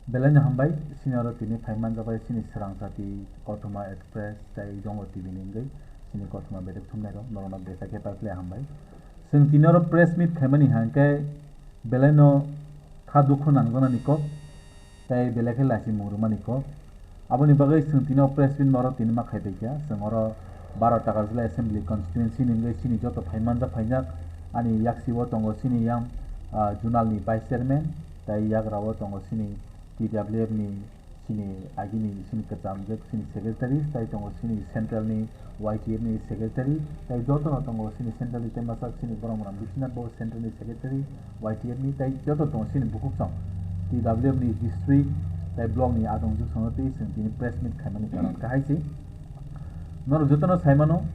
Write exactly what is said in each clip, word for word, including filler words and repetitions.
Belai no hambai, sini oro tini phai manjak bai sini Srang Sati, Kothoma Express, tei Jongo T V ni wngwi sini kothoma bedek thumnai rok, norok no besa khe paikhle hambai. Chwng tini oro press meet khaimani hangkhe belai no kha dukhu nangjaknani kok, tei belai khe lachimung rwmani kok. Aboni bagwi chwng tini o press meet oro tini ma khaibai kha. Chwng oro Baro Takarjala Assembly Constituency ni wngwi chini joto phai manjak phaijak ani yaksi o tongo chini yang, ah, zonal ni vice chairman, tei yagra o tongo chini T W F ni chini agini chini kwcham je chini secretary, tei tongo chini central ni Y T F ni secretary, tei joto no tongo chini central ni tei masa chini borok rok Biswanath bo central ni secretary, Y T F ni tei joto tongo chini bukhuk song T W F ni district tei block ni adong jwk song tei chwng tini press meet khaimani karon kahai se. Norok jotono sai mano,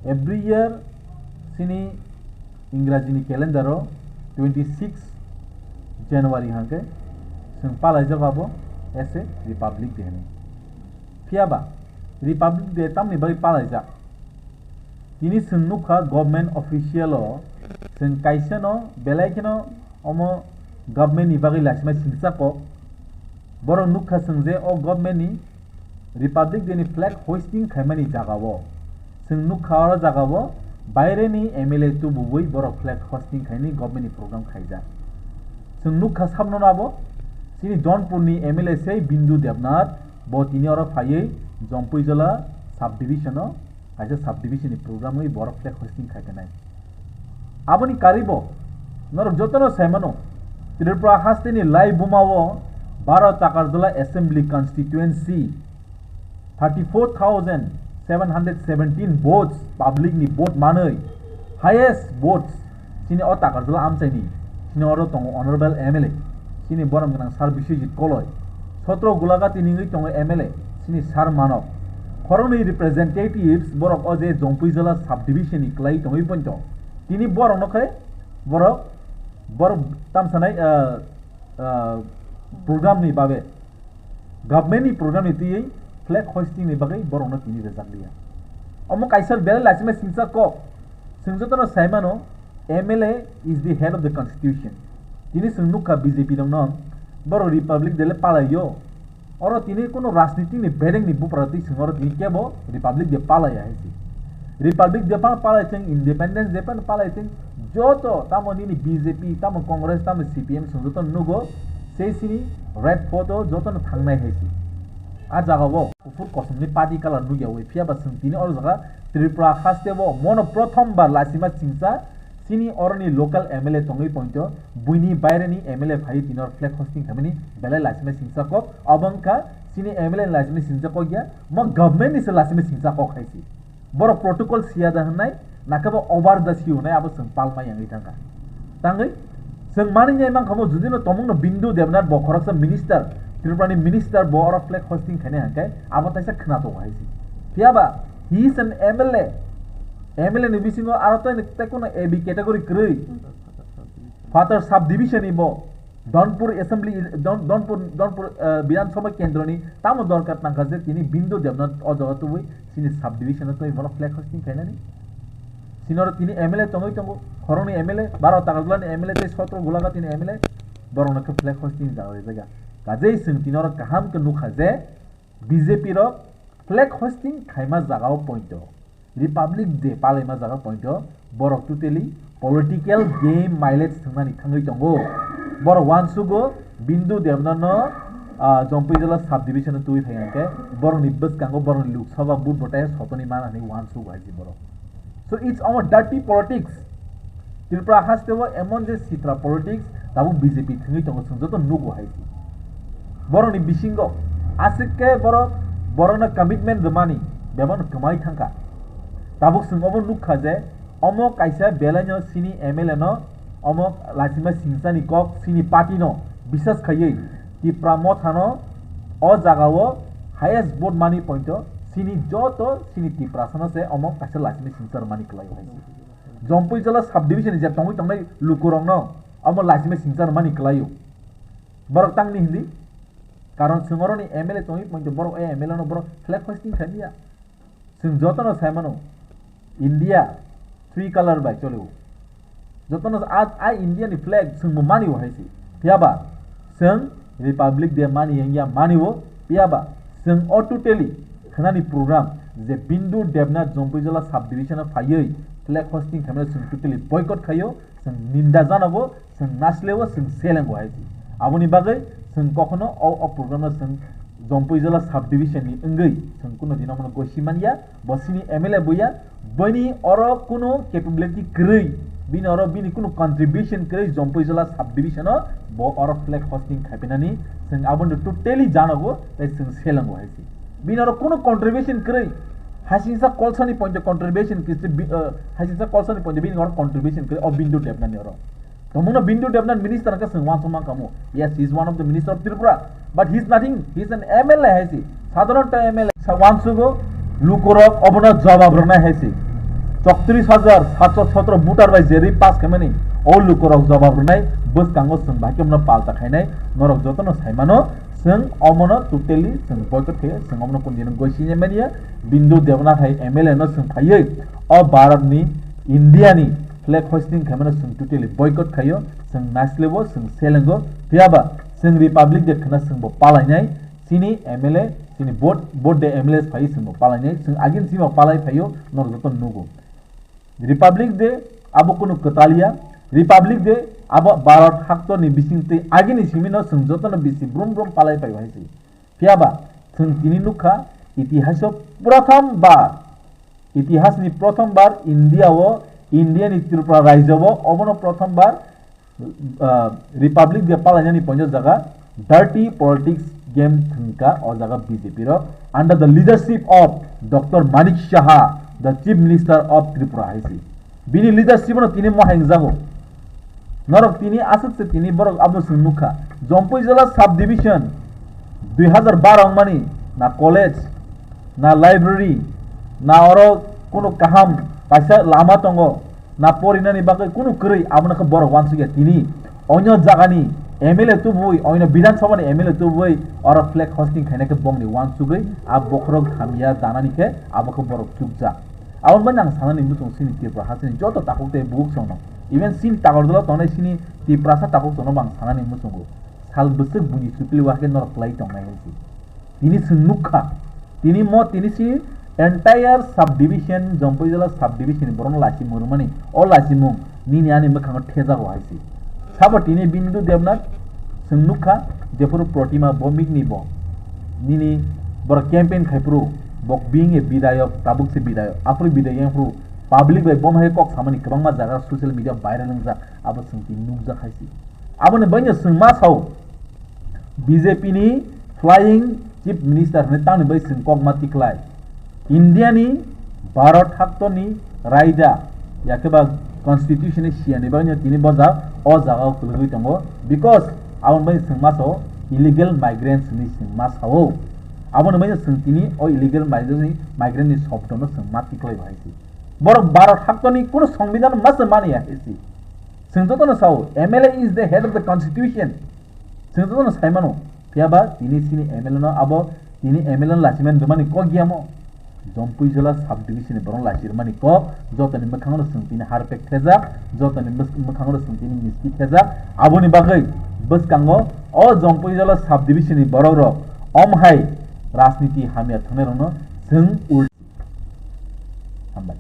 every year chini Ingraji ni calendar o twenty six January hangke chwng palaijak abo as a Republic Day hinwi. Phiya ba Republic Day tamni bagwi palaijak? Tini chwng nukha government official o chwng kaisa no belai kheno omo government ni bagwi lachima singsa kok. Borok nukha chwng je o government ni Republic Day ni flag hoisting khaimani jagao. Chwng nukha oro jagao baireni M L A tububui borok flag hoisting khaini government ni program khaijak. Chwng nukha sabno abo chini Jonpur ni M L A sei Bindu Debnath, bo tini oro phaiwi Jompuijala sub division o kaisa sub division ni program wi borok flag hoisting khai tongnai. Aboni karwi bo norok jotono sai mano, Tripura haste ni lai buma o Baro Takarjala Assembly Constituency thirty four thousand seven hundred seventeen votes, public ni vote manwi highest votes chini o Takarjala amchaini chini oro tongo honorable M L A chini borom gwnang Sir Biswajit Koloi, sotro Gulagati ni wngwi tongo M L A chini Sir Manok, khoroknwi representatives borok o je Jompuijala sub division ni kwlai tongwi poito tini borok no khe borok borok tamsanai, ah, ah, program ni babe, government ni program ni twiwi flag hoisting ni bagwi borok no tini rwjak liya. Omo kaisa belai lachima singsa kok. Chwng jotono sai mano, M L A is the head of the constitution. Tini chwng nukha B J P rok no, borok Republic Day le palai o. Oro tini kunu rajniti ni bedeng ni bupra twi chwng oro tini kebo Republic Day palai ya hai se. Republic Day pa palai chwng, Independence Day pa palai chwng, joto tamo nini B J P, tamo Congress, tamo C P M chwng joto nugo, sei sini red photo joto no thangnai hai se. A jaga o kuphur kosom ni party colour nukya wi, phiya ba chwng tini oro jaga Tripura haste o mono prothom bar lachima singsa chini oroni local M L A tongwi poito, buini baireni M L A phaiwi tini oro flag hoisting khaimani belai lachima singsa kok. Obo wngkha chini M L A ni lachima singsa kok ya, mo government ni se lachima singsa kok hai se. Borok protocol siya da hwnwi, nakhe bo over the sea hwnwi abo chwng palma yangwi thangkha. Tangwi chwng manwi nai mankha mo, judino tomungno Bindu Debnath bo khoroksa minister, Tripura ni minister bo oro flag hoisting khainai hwnkhe abo taisa khwnatok hai se. Phiya ba he is an M L A, M L A ni bisingo aro tei tei kono A B category kwrwi, Father sub division ni bo, Donpur assembly, Don-, Donpur, Donpur, eh, Bidhan Sabha kendroni tamo dorkar tangkha je tini Bindu Debnath o jaga tubui chini sub division o tei bono flag hoisting khainani. Sinoro tini M L A tongwi tongo, khoroknwi M L A, Baro Takarjala ni M L A tei sotro Gulagati ni M L A, borokno khe flag hoisting jaga rijak ya. Kajei chwng tini oro kaham khe nukha je B J P rok flag hoisting khaima jaga o poito. Republic Day palaima jaga poito borok totally political game mileage thwngnani thangwi tongo. Borok uansugo Bindu Debnath no, ah, Jompuijala sub division o twi phai hwnkhe borokni bwskango borokni Lok Sabha vote bo tei sotoni mana hwnwi uansugo hai se borok. So it's our dirty politics. Tripura haste o emon je sitra politics tabuk B J P thwngwi tongo, chwng joto nugo hai se. Borokni bisingo aswk khe borok, borokno commitment rwmani bebakno kwmai thangkha. Tabuk chwng obo nukha je omo kaisa belaino chini M L A no omo lachima singchani kok chini party no bisas khaiwi Tipra Motha no o jaga o highest vote mani pointo chini joto chini Tiprasa no se omo kaisa lachima singcha rwmani kwlai o hai se. Jompuijala sub division ni je tongwi tongnai lukurokno omo lachima singcha rwmani kwlaio. Borok tangni hindi? Karon chwng oroni M L A tongwi poito borok o M L A no borok flag hoisting khaimya. Chwng jotono sai mano India three colour bai cholio. Jotono a, a India ni flag chwngbo manio hai se. Phiya ba chwng Republic Day mani yang ya mani o, piyaba, chwng o totally khnani program je Bindu Debnath Jompuijala subdivision o phaiwi flag hosting khaimano chwng totally boycott khaio, chwng ninda janogo, chwng nasleo, chwng selengo hai si. Aboni bagwi chwng kokhono o, o program no chwng Jompuijala subdivision ni wngwi chwng kuno dino mono gosi manya, bo sini M L A buya, bini oro kuno capability kwrwi, bini oro bini kuno contribution kwrwi Jompuijala subdivision o bo oro flag hosting khaipinani chwng abono totally janogo, tei chwng selengo hai si. Bini oro kuno contribution kwrwi, hasingsa kolsani point contribution kwrwi, bi-, uh, hasingsa kolsani point bini oro contribution kwrwi o Bindu Debnath ni oro. Tongmungno Bindu Debnath minister hwnkhe chwng uansukma kamo. Yes, he is one of the minister of Tripura, but he is nothing, he is an M L A hai si. Sadharanto M L A. Sa uansugo lukurok obono jawab rwnai hai si. Chowtris hajar satso sotro voter bai jerwi pass khaimani o lukurok jawab rwnai, bwskango chwng bahai khe omono palta khainai, norok jotono saimano, chwng omono totally chwng boycott khaio, chwng omono kunu dino gosi manya, Bindu Debnath hai M L A no chwng phaiwi o Bharat ni, India ni flag hosting khaimano chwng totally boycott khaio, chwng naslebo, chwng selengo, phiyaba chwng Republic Day khna chwngbo palainai, chini M L A, chini vote, vote day M L A phaiwi chwngbo palainai, chwng agin chini bo palai phaio, norok joto nugo. Republic Day abo kunu kwtal ya, Republic Day abo Bharat haktorni bisingtwi agini simino chwng jotono bisi brum brum palai phaio hai si. Phiyaba chwng tini nukha, itihaso pratham bar, itihasni prothom bar India o, India ni Tripura rajyo o obono prothom bar, ah, Republic Day palainani poinjo jaga dirty politics game thwngkha o jaga B J P rok under the leadership of Doctor Manik Saha, the Chief Minister of Tripura hai si. Bini leadership no tini mohai wngjago. Norok tini aswk se tini borok abo chwng nukha. Jompuijala subdivision dui hajar baro wngmani na college, na library, na oro kunu kaham kaisa lama tongo, na porinani bagwi kunu kwrwi, abono khe borok uansukya tini. Onyo jagani M L A tubui, onyo Bidhan Sabhani M L A tubui oro flag hosting khainai khe bongni uansugwi a bokhorok hamya danani khe abo khe borok chukjak. Aboni bagwi ang sanani muchungo chini Tripura hasteni joto takhuk tei bukhuk chwngno, even chini Takarjala tongnai chini Tiprasa takhuk chwngno bo ang sanani muchungo. Sal bwswk buini chupili o hakhe norok kwlai tongnai hai se. Tini chwng nukha, tini mo tini si entire subdivision, Jompuijala subdivision ni borokno lachimung rwmani, o lachimung nini ani mwkhango thejago hai se. Sabo tini Bindu Debnath chwng nukha, jephuru Protima Bhowmik ni bo nini borok campaign khai phuru, bok being a bidayok, tabuk se bidayok, aphuru bidayok yang phuru public bai bom hai kok samani kwbangma jaga social media viral wngjak, abo chwng tini nukjak hai se. Aboni bagwino chwng ma sao, B J P ni flying chief minister hwnwi tamni bai chwng kok ma tiklai. India ni Bharat haktorni raida, yakhe ba constitution ni siyani bagwino tini bo ja-, o jaga o kwlwgwi tongo, because aboni bai chwng ma sao illegal migrants hwnwi chwng ma sao. Aboni bai chwng tini o illegal migrants ni, migrant ni shobdo no chwng ma tiklai bo hai se. Borok Bharat haktorni kunu songbidhan ma se mani ya hai se. Chwng jotono sao, M L A is the head of the constitution. Chwng jotono sai mano. Phiyaba tini chini M L A no abo tini M L A no lachimani rwmani kok ya mo. Jompuijala subdivision ni borok lachirwmani kok, jotoni mwkhango no chwng tini harpek thejak, jotoni mwk-, mwkhango no chwng tini misti thejak. Aboni bagwi bwskango o Jompuijala subdivision ni borok rok om hai rajniti hamya thwngnairokno chwng ul-, hambai.